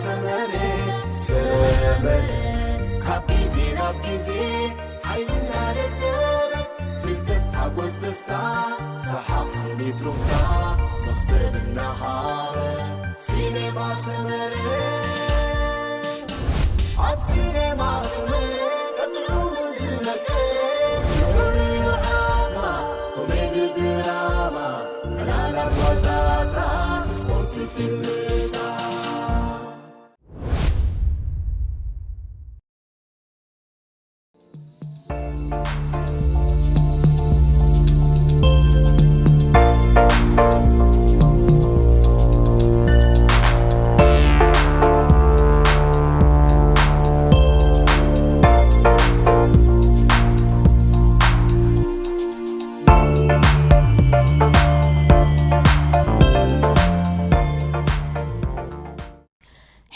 ሰመረ ሰመረ ካብ ግዜ ናብ ግዜ ሓይልና ደለበ ፍልጠት ሓጎስ ደስታ ሰሓቕ ስኒት ሩፍታ መኽሰብ እናሃበ ሲኔማ ሰመረ ኣብ ሲኔማ ሰመረ ቀጥዑሙ ዝነቀ ኮሜዲ ድራማ ዕላላት ዋዛታት ስፖርት ፊልምታት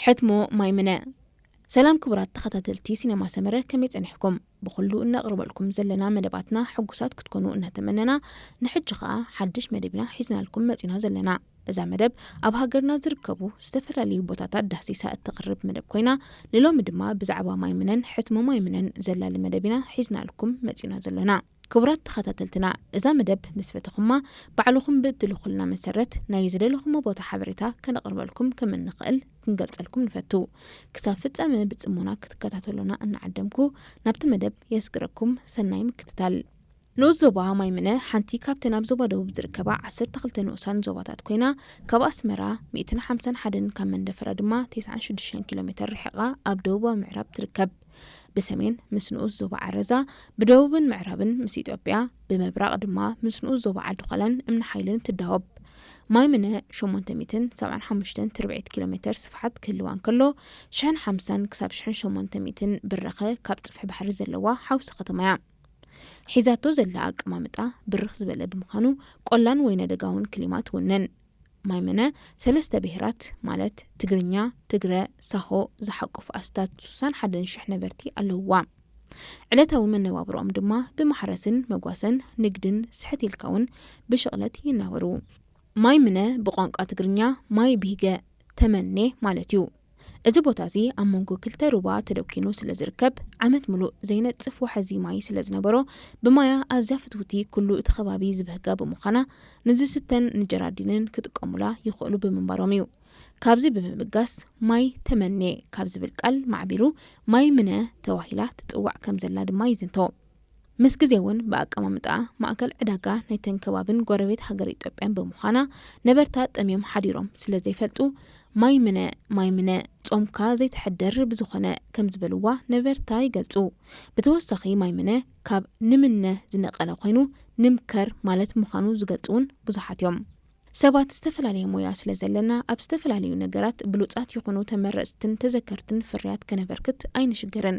ሕትሞ ማይምነ። ሰላም ክቡራት ተኸታተልቲ ሲነማ ሰመረ፣ ከመይ ጸኒሕኩም? ብኹሉ እነቕርበልኩም ዘለና መደባትና ሕጉሳት ክትኮኑ እናተመነና፣ ንሕጂ ኸኣ ሓድሽ መደብ ኢና ሒዝናልኩም መጺና ዘለና። እዛ መደብ ኣብ ሃገርና ዝርከቡ ዝተፈላለዩ ቦታታት ዳህሲሳ እተቕርብ መደብ ኮይና፣ ንሎሚ ድማ ብዛዕባ ማይምነን ሕትሞ ማይምነን ዘላሊ መደብ ኢና ሒዝናልኩም መጺና ዘለና። ክቡራት ተኸታተልትና፣ እዛ መደብ ምስ ፈተኹማ፣ ባዕልኹም ብእትልኹልና መሰረት ናይ ዝደለኹሞ ቦታ ሓበሬታ ከነቕርበልኩም ከም እንኽእል ክንገልጸልኩም ንፈቱ። ክሳብ ፍጻመ ብጽሞና ክትከታተሉና እናዓደምኩ፣ ናብቲ መደብ የስግረኩም። ሰናይ ምክትታል። ንኡስ ዞባ ማይምነ ሓንቲ ካብተን ኣብ ዞባ ደቡብ ዝርከባ ዓሰርተ ክልተ ንኡሳን ዞባታት ኮይና፣ ካብ ኣስመራ ሚእትን ሓምሳን ሓደን፣ ካብ መንደፈራ ድማ ተስዓን ሽዱሽተን ኪሎ ሜተር ርሒቓ ኣብ ደቡባዊ ምዕራብ ትርከብ። ብሰሜን ምስ ንኡስ ዞባ ዓረዛ፣ ብደቡብን ምዕራብን ምስ ኢትዮጵያ፣ ብምብራቕ ድማ ምስ ንኡስ ዞባ ዓዲ ዃላን እምኒ ሓይልን ትዳወብ። ማይምነ ሸሞንተ ሚእትን ሰብዓን ሓሙሽተን ትርብዒት ኪሎ ሜተር ስፍሓት ክህልዋ እንከሎ፣ ሽሕን ሓምሳን ክሳብ ሽሕን ሸሞንተ ሚእትን ብረኸ ካብ ጽፍሒ ባሕሪ ዘለዋ ሓውሲ ከተማ እያ። ሒዛቶ ዘላ ኣቀማምጣ ብርኽ ዝበለ ብምዃኑ፣ ቆላን ወይነ ደጋውን ክሊማ ትውንን። ማይመነ ሰለስተ ብሄራት ማለት ትግርኛ፣ ትግረ፣ ሳሆ ዝሓቁፍ ኣስታት ሱሳን ሓደን ሽሕ ነበርቲ ኣለውዋ። ዕለታዊ መነባብሮኦም ድማ ብማሕረስን መጓሰን፣ ንግድን ስሕት ኢልካ እውን ብሽቕለት ይናበሩ። ማይምነ ብቋንቋ ትግርኛ ማይ ብሂገ ተመኔ ማለት እዩ። እዚ ቦታ እዚ ኣብ መንጎ ክልተ ሩባ ተደኪኑ ስለ ዝርከብ፣ ዓመት ምሉእ ዘይነጽፍ ዋሕዚ ማይ ስለ ዝነበሮ፣ ብማያ ኣዝያ ፍትውቲ ኩሉ እቲ ከባቢ ዝብህጋ ብምዃና፣ ንዝስተን ንጀራዲንን ክጥቀሙላ ይኽእሉ ብምንባሮም እዩ። ካብዚ ብምብጋስ፣ ማይ ተመኔ ካብ ዝብል ቃል ማዕቢሉ፣ ማይ ምነ ተባሂላ ትጽዋዕ ከም ዘላ ድማ ይዝንቶ። ምስ ግዜ እውን ብኣቀማምጣኣ ማእከል ዕዳጋ ናይተን ከባብን ጎረቤት ሃገር ኢትዮጵያን ብምዃና፣ ነበርታ ጠምዮም ሓዲሮም ስለ ዘይፈልጡ፣ ማይ ምነ፣ ማይ ምነ፣ ጾምካ ዘይትሕደር ብዝኾነ ከም ዝበልዋ ነበርታ ይገልጹ። ብተወሳኺ ማይ ምነ ካብ ንምነ ዝነቐለ ኮይኑ፣ ንምከር ማለት ምዃኑ ዝገልጹ እውን ብዙሓት እዮም። ሰባት ዝተፈላለየ ሞያ ስለ ዘለና፣ ኣብ ዝተፈላለዩ ነገራት ብሉጻት ይኹኑ ተመረጽትን ተዘከርትን ፍርያት ከነበርክት ኣይንሽገርን።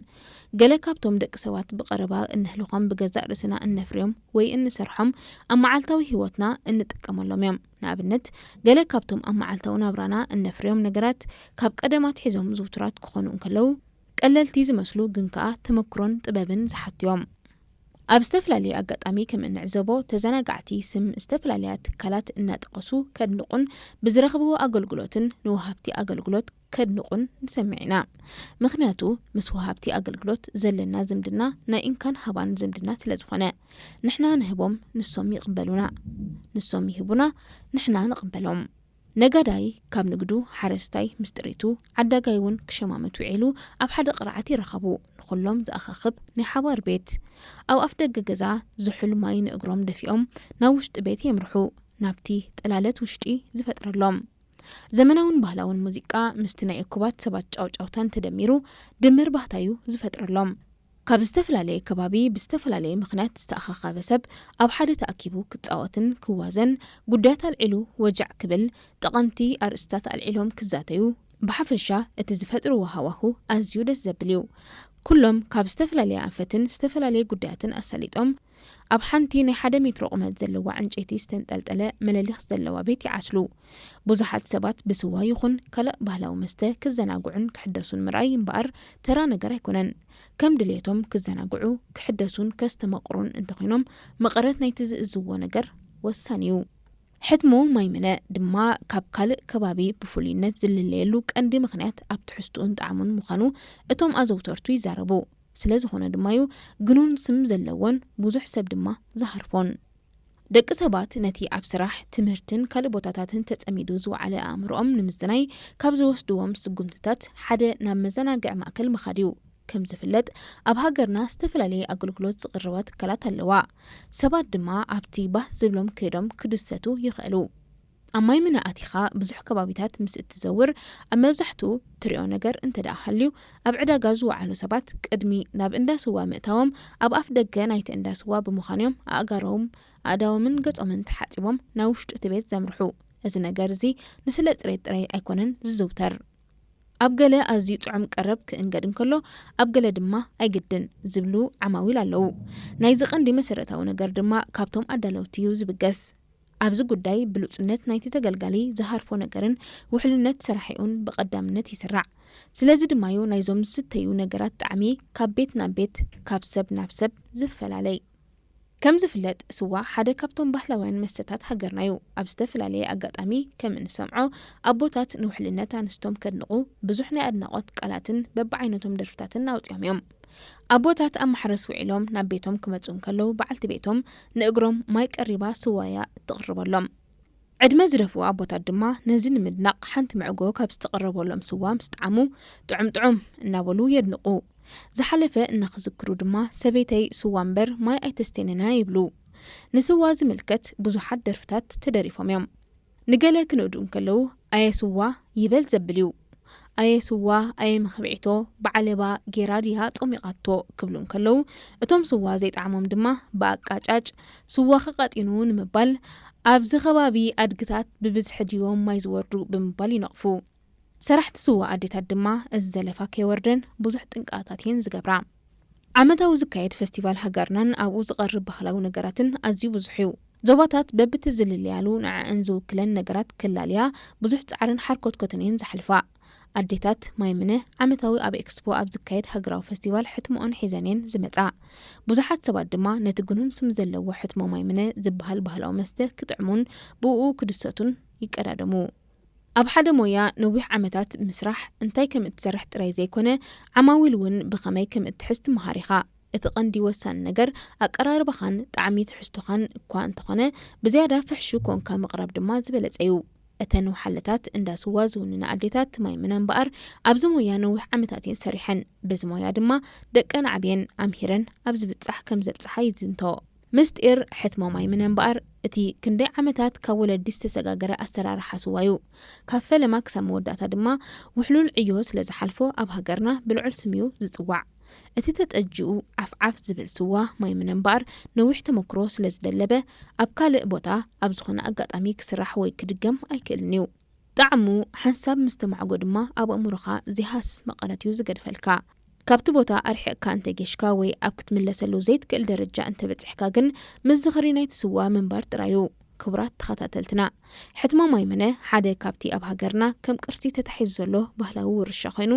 ገለ ካብቶም ደቂ ሰባት ብቐረባ እነህልኾም ብገዛእ ርእስና እነፍርዮም ወይ እንሰርሖም ኣብ መዓልታዊ ህይወትና እንጥቀመሎም እዮም። ንኣብነት፣ ገለ ካብቶም ኣብ መዓልታዊ ናብራና እነፍርዮም ነገራት ካብ ቀደም ኣትሒዞም ዝውቱራት ክኾኑ እንከለዉ፣ ቀለልቲ ዝመስሉ ግን ከኣ ተመክሮን ጥበብን ዝሓቱ እዮም። ኣብ ዝተፈላለየ ኣጋጣሚ ከም እንዕዘቦ፣ ተዘናጋዕቲ ስም ዝተፈላለያ ትካላት እናጠቐሱ ከድንቑን ብዝረኽብዎ ኣገልግሎትን ንወሃብቲ ኣገልግሎት ከድንቑን ንሰምዕ ኢና። ምኽንያቱ፣ ምስ ወሃብቲ ኣገልግሎት ዘለና ዝምድና ናይ እንካን ሃባን ዝምድና ስለ ዝኾነ፣ ንሕና ንህቦም፣ ንሶም ይቕበሉና። ንሶም ይህቡና፣ ንሕና ንቕበሎም። ነጋዳይ ካብ ንግዱ፣ ሓረስታይ ምስ ጥሪቱ፣ ዓዳጋይ እውን ክሸማመት ውዒሉ ኣብ ሓደ ቅርዓት ይራኸቡ። ንኹሎም ዘኣኻኽብ ናይ ሓባር ቤት። ኣብ ኣፍ ደገ ገዛ ዝሑል ማይ ንእግሮም ደፊኦም ናብ ውሽጢ ቤት የምርሑ። ናብቲ ጠላለት ውሽጢ ዝፈጥረሎም። ዘመናውን ባህላውን ሙዚቃ ምስቲ ናይ እኩባት ሰባት ጫውጫውታን ተደሚሩ ድምር ባህታዩ ዝፈጥረሎም። ካብ ዝተፈላለየ ከባቢ ብዝተፈላለየ ምኽንያት ዝተኣኻኸበ ሰብ ኣብ ሓደ ተኣኪቡ ክጻወትን ክዋዘን፣ ጉዳያት ኣልዒሉ ወጃዕ ክብል፣ ጠቐምቲ ኣርእስታት ኣልዒሎም ክዛተዩ፣ ብሓፈሻ እቲ ዝፈጥርዎ ሃዋሁ ኣዝዩ ደስ ዘብል እዩ። ኩሎም ካብ ዝተፈላለየ ኣንፈትን ዝተፈላለየ ጉዳያትን ኣሳሊጦም፣ ኣብ ሓንቲ ናይ ሓደ ሜትሮ ቁመት ዘለዋ ዕንጨይቲ ዝተንጠልጠለ መለሊኽ ዘለዋ ቤት ይዓስሉ። ብዙሓት ሰባት ብስዋ ይኹን ካልእ ባህላዊ መስተ ክዘናግዑን ክሕደሱን ምርኣይ እምበኣር ተራ ነገር ኣይኮነን። ከም ድሌቶም ክዘናግዑ፣ ክሕደሱን ከስተማቕሩን እንተኾይኖም፣ መቐረት ናይቲ ዝእዝዎ ነገር ወሳኒ እዩ። ሕትሞ ማይምነ ድማ ካብ ካልእ ከባቢ ብፍሉይነት ዝልለየሉ ቀንዲ ምኽንያት ኣብ ትሕዝትኡን ጣዕሙን ምዃኑ እቶም ኣዘውተርቱ ይዛረቡ። ስለ ዝኾነ ድማ እዩ ግኑን ስም ዘለዎን ብዙሕ ሰብ ድማ ዝሃርፎን። ደቂ ሰባት ነቲ ኣብ ስራሕ፣ ትምህርትን ካልእ ቦታታትን ተጸሚዱ ዝወዓለ ኣእምሮኦም ንምዝናይ ካብ ዝወስድዎም ስጉምትታት ሓደ ናብ መዘናግዒ ማእከል ምኻድ እዩ። ከም ዝፍለጥ ኣብ ሃገርና ዝተፈላለየ ኣገልግሎት ዝቕርባ ትካላት ኣለዋ። ሰባት ድማ ኣብቲ ባህ ዝብሎም ከይዶም ክድሰቱ ይኽእሉ። ኣብ ማይምነ ኣቲኻ ብዙሕ ከባቢታት ምስ እትዘውር ኣብ መብዛሕትኡ ትሪኦ ነገር እንተ ደኣ ሃልዩ ኣብ ዕዳጋ ዝወዓሉ ሰባት ቅድሚ ናብ እንዳ ስዋ ምእታዎም ኣብ ኣፍ ደገ ናይቲ እንዳ ስዋ ብምዃን እዮም ኣእጋሮም ኣእዳዎምን ገጾምን ተሓጺቦም ናብ ውሽጢ እቲ ቤት ዘምርሑ። እዚ ነገር እዚ ንስለ ጽሬት ጥራይ ኣይኮነን ዝዝውተር። ኣብ ገለ ኣዝዩ ጥዑም ቀረብ ክእንገድ እንከሎ ኣብ ገለ ድማ ኣይግድን ዝብሉ ዓማዊል ኣለዉ። ናይዚ ቀንዲ መሰረታዊ ነገር ድማ ካብቶም ኣዳለውቲ እዩ ዝብገስ። ኣብዚ ጉዳይ ብሉጽነት ናይቲ ተገልጋሊ ዝሃርፎ ነገርን ውሕልነት ሰራሒኡን ብቐዳምነት ይስራዕ። ስለዚ ድማዩ ናይዞም ዝስተዩ ነገራት ጣዕሚ ካብ ቤት ናብ ቤት ካብ ሰብ ናብ ሰብ ዝፈላለይ። ከም ዝፍለጥ ስዋ ሓደ ካብቶም ባህላውያን መስተታት ሃገርና እዩ። ኣብ ዝተፈላለየ ኣጋጣሚ ከም እንሰምዖ ኣቦታት ንውሕልነት ኣንስቶም ከድንቑ ብዙሕ ናይ ኣድናቖት ቃላትን በብዓይነቶም ደርፍታትን ኣውጺኦም እዮም። ኣቦታት ኣብ ማሕረስ ውዒሎም ናብ ቤቶም ክመጹ እንከለዉ በዓልቲ ቤቶም ንእግሮም ማይ ቀሪባ ስዋያ እትቕርበሎም። ዕድመ ዝደፍኡ ኣቦታት ድማ ነዚ ንምድናቕ ሓንቲ መዕጎ ካብ ዝተቐረበሎም ስዋ ምስ ጠዓሙ ጥዑም ጥዑም እናበሉ የድንቑ። ዝሓለፈ እናኽዝክሩ ድማ ሰበይተይ ስዋ እምበር ማይ ኣይተስተንና ይብሉ። ንስዋ ዝምልከት ብዙሓት ደርፍታት ተደሪፎም እዮም። ንገለ ክንእዱ እንከለዉ ኣየ ስዋ ይበል ዘብል እዩ። ኣየ ስዋ ኣየ መኽብዒቶ ብዓለባ ጌራ ድያ ጾሚቓቶ ክብሉ እንከለዉ እቶም ስዋ ዘይጠዓሞም ድማ ብኣቃጫጭ ስዋኺ ቀጢኑ ንምባል ኣብዚ ከባቢ ኣድግታት ብብዝሒ ድዮም ማይ ዝወርዱ ብምባል ይነቕፉ። ሰራሕቲ ስዋ ኣዴታት ድማ እዚ ዘለፋ ከይወርደን ብዙሕ ጥንቃቐታት እየን ዝገብራ። ዓመታዊ ዝካየድ ፈስቲቫል ሃገርናን ኣብኡ ዝቐርብ ባህላዊ ነገራትን ኣዝዩ ብዙሕ እዩ። ዞባታት በብቲ ዝልለያሉ ንዐኣን ዝውክለን ነገራት ክላልያ ብዙሕ ጻዕርን ሓርኮትኮትን እየን ዝሓልፋ። ኣዴታት ማይምነ ዓመታዊ ኣብ ኤክስፖ ኣብ ዝካየድ ሃገራዊ ፈስቲቫል ሕትሞኦን ሒዘን እየን ዝመጻ። ብዙሓት ሰባት ድማ ነቲ ግኑን ስም ዘለዎ ሕትሞ ማይምነ ዝበሃል ባህላዊ መስተ ክጥዕሙን ብእኡ ክድሰቱን ይቀዳደሙ። ኣብ ሓደ ሞያ ነዊሕ ዓመታት ምስራሕ እንታይ ከም እትሰርሕ ጥራይ ዘይኮነ ዓማዊል እውን ብኸመይ ከም እትሕዝ ትመሃር ኢኻ። እቲ ቀንዲ ወሳኒ ነገር ኣቀራርባኻን ጣዕሚ ትሕዝቶኻን እኳ እንተኾነ ብዝያዳ ፍሕሹ ኮንካ ምቕራብ ድማ ዝበለጸ እዩ። እተን ወሓለታት እንዳ ስዋ ዝውንና ኣዴታት ማይምነ እምበኣር ኣብዚ ሞያ ነዊሕ ዓመታት እየን ሰሪሐን። በዚ ሞያ ድማ ደቀን ዓብየን ኣምሂረን ኣብ ዝብጻሕ ከም ዘብጽሓ ይዝንቶ። ምስጢር ሕትሞ ማይምነ እምበኣር እቲ ክንደይ ዓመታት ካብ ወለዲ ዝተሰጋገረ ኣሰራርሓ ስዋ እዩ። ካብ ፈለማ ክሳብ መወዳእታ ድማ ውሕሉል ዕዮ ስለ ዝሓልፎ ኣብ ሃገርና ብልዑል ስም እዩ ዝጽዋዕ። እቲ ተጠጅኡ ዓፍዓፍ ዝብል ስዋ ማይምነ እምበኣር ነዊሕ ተመክሮ ስለ ዝደለበ ኣብ ካልእ ቦታ ኣብ ዝኾነ ኣጋጣሚ ክስራሕ ወይ ክድገም ኣይክእልን እዩ። ጣዕሙ ሓንሳብ ምስ ተማዕጎ ድማ ኣብ ኣእምሮኻ ዘይሃስስ መቐረት እዩ ዝገድፈልካ። ካብቲ ቦታ ኣርሒቕካ እንተ ጌሽካ ወይ ኣብ ክትምለሰሉ ዘይትክእል ደረጃ እንተ በጺሕካ ግን ምስ ዝኽሪ ናይቲ ስዋ ምንባር ጥራይ እዩ። ክቡራት ተኸታተልትና፣ ሕትሞ ማይምነ ሓደ ካብቲ ኣብ ሃገርና ከም ቅርሲ ተታሒዙ ዘሎ ባህላዊ ውርሻ ኮይኑ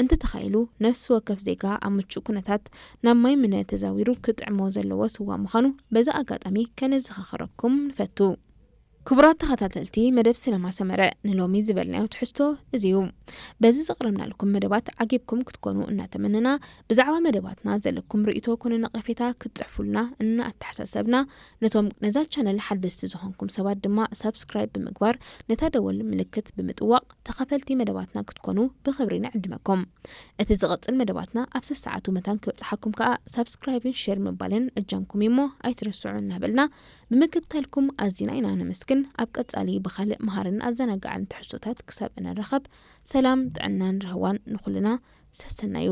እንተተኻኢሉ ነፍሲ ወከፍ ዜጋ ኣብ ምቹእ ኩነታት ናብ ማይምነ ተዛዊሩ ክጥዕሞ ዘለዎ ስዋ ምዃኑ በዚ ኣጋጣሚ ከነዘኻኽረኩም ንፈቱ። ክቡራት ተኸታተልቲ መደብ ሲነማ ሰመረ ንሎሚ ዝበልናዮ ትሕዝቶ እዚ እዩ። በዚ ዘቕረብናልኩም መደባት ዓጊብኩም ክትኮኑ እናተመነና ብዛዕባ መደባትና ዘለኩም ርእይቶ ኮነ ነቐፌታ ክትጽሕፉልና እናኣተሓሳሰብና ነቶም ነዛ ቻነል ሓደስቲ ዝኾንኩም ሰባት ድማ ሳብስክራይብ ብምግባር ነታ ደወል ምልክት ብምጥዋቕ ተኻፈልቲ መደባትና ክትኮኑ ብኽብሪ ንዕድመኩም። እቲ ዝቕጽል መደባትና ኣብ ሰሰዓቱ መታን ክበጽሓኩም ከኣ ሳብስክራይብን ሼር ምባልን እጃምኩም እዩሞ ኣይትረስዑ እናበልና ብምክትታልኩም ኣዚና ኢና ነመስግን። ኣብ ቀጻሊ ብኻልእ መሃርን ኣዘናጋዕን ትሕዝቶታት ክሳብ እንራኸብ ሰላም ጥዕናን ርህዋን ንኹልና ሰሰናዩ።